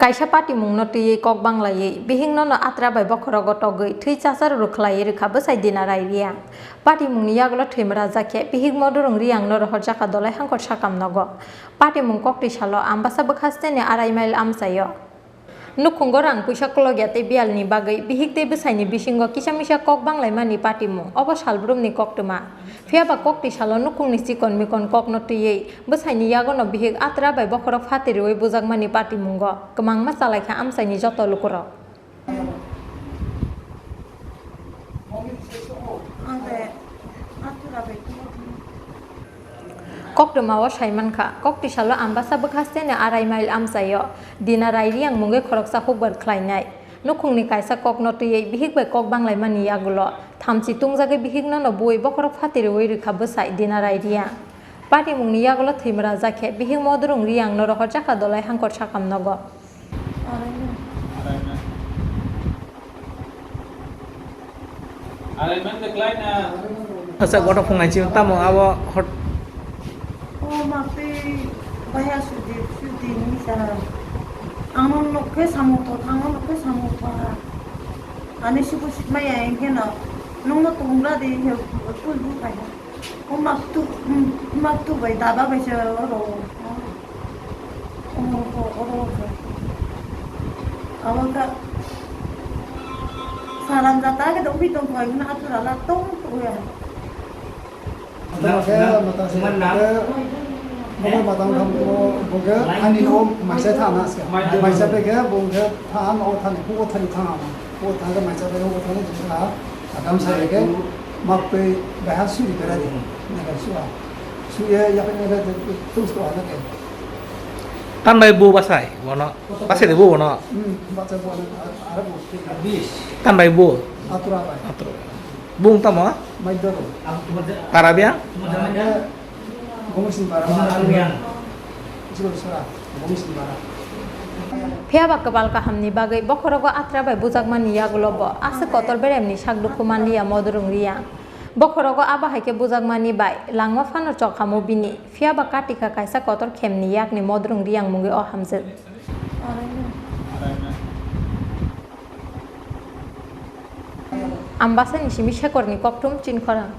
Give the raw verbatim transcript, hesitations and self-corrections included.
Kaisa patimungno twiwi kok banglaiwi bihikno no atra bai bokhorogo togwi thwi chachar rwkhlaiwi rwkha bwsai Dina Rai Reang. Patimungni yagulo thwima rajak khe bihik Modorung Reangno rohorjakha Dolai Hangkor sakam nogo. Patimung koktwi salo Ambasa bwkhasteni arai mile amchaio. Nukhungo rang puisa kolokya tei biyalni bagwi bihik tei bwsaini bisingo kisa misa kok banglaimani patimung, obo salbrumni koktwma. Phiyaba koktwi salo nukhungni chikon mikon kokno twiwi bwsaini yagono bihik atra bai bokhorok phatiriwi bujakmani patimungo kwmangma chalaikha amchaini joto lukurok. Koktwmao saimankha, koktwi salo Ambasa bwkhasteni arai mile amchaio Dina Rai Reang mungwi khoroksa hukbar khlainai. Nukhungni kaisa kokno twiwi bihik bai kok banglaimani yagulo thamchi tungjagwi bihikno no buwi bokhorok phatiriwi rwkha bwsai Dina Rai Reang. Patimungni yagulo thwima rajak khe bihik Modorung Reangno rohorjakha Dolai Hangkor sakam nogo. Asa goto phungai chini tamo abo hot. O ma twi baya sudi sudi ni sa. Ang no nok khe samung thok, ang no nok khe samung thok ha. Ani suku sitma ya engke no. Nung no tungra di he pul bu kai ha. O mak tu, mak tu bai daba bai se oro. Oro, oro, oro. Abo ka salam jata ke dong pi tong koi na atura la tong tu ya. Tama ke mata se ke mobile matang tham ko bo ke ani no maisa thana se. Maisa pe ke bo ke tha no thani ko thani thana. Ko thani maisa pe ko thani jing tha. Agam sa ke mak pe bahar suri kara di. Na ka suwa. Suya ya pe na ka tu ko na ke. Tan bai bo basai, bono. Basai de bo bono. Hmm, basai bo na, ara bo. Tan bai bo. Atura bai. Atura. Bung tamo? Maidoro. Para biang? Bung sing para. Jiro sara. Bung sing para. Phiyaba kwbal kahamni bagwi bokhorogo atra bai bujakmani yagulo bo aswk kotor beremni sak dukhu manliya Modorung Reang. Bokhorogo abo hai khe bujakmani bai langma phano chokhamu bini. Phiyaba katikha kaisa kotor khemni yakni Modorung Reang mungwi o hamjwk. Ambasani simi Shekorni kokthum Chinkhorang.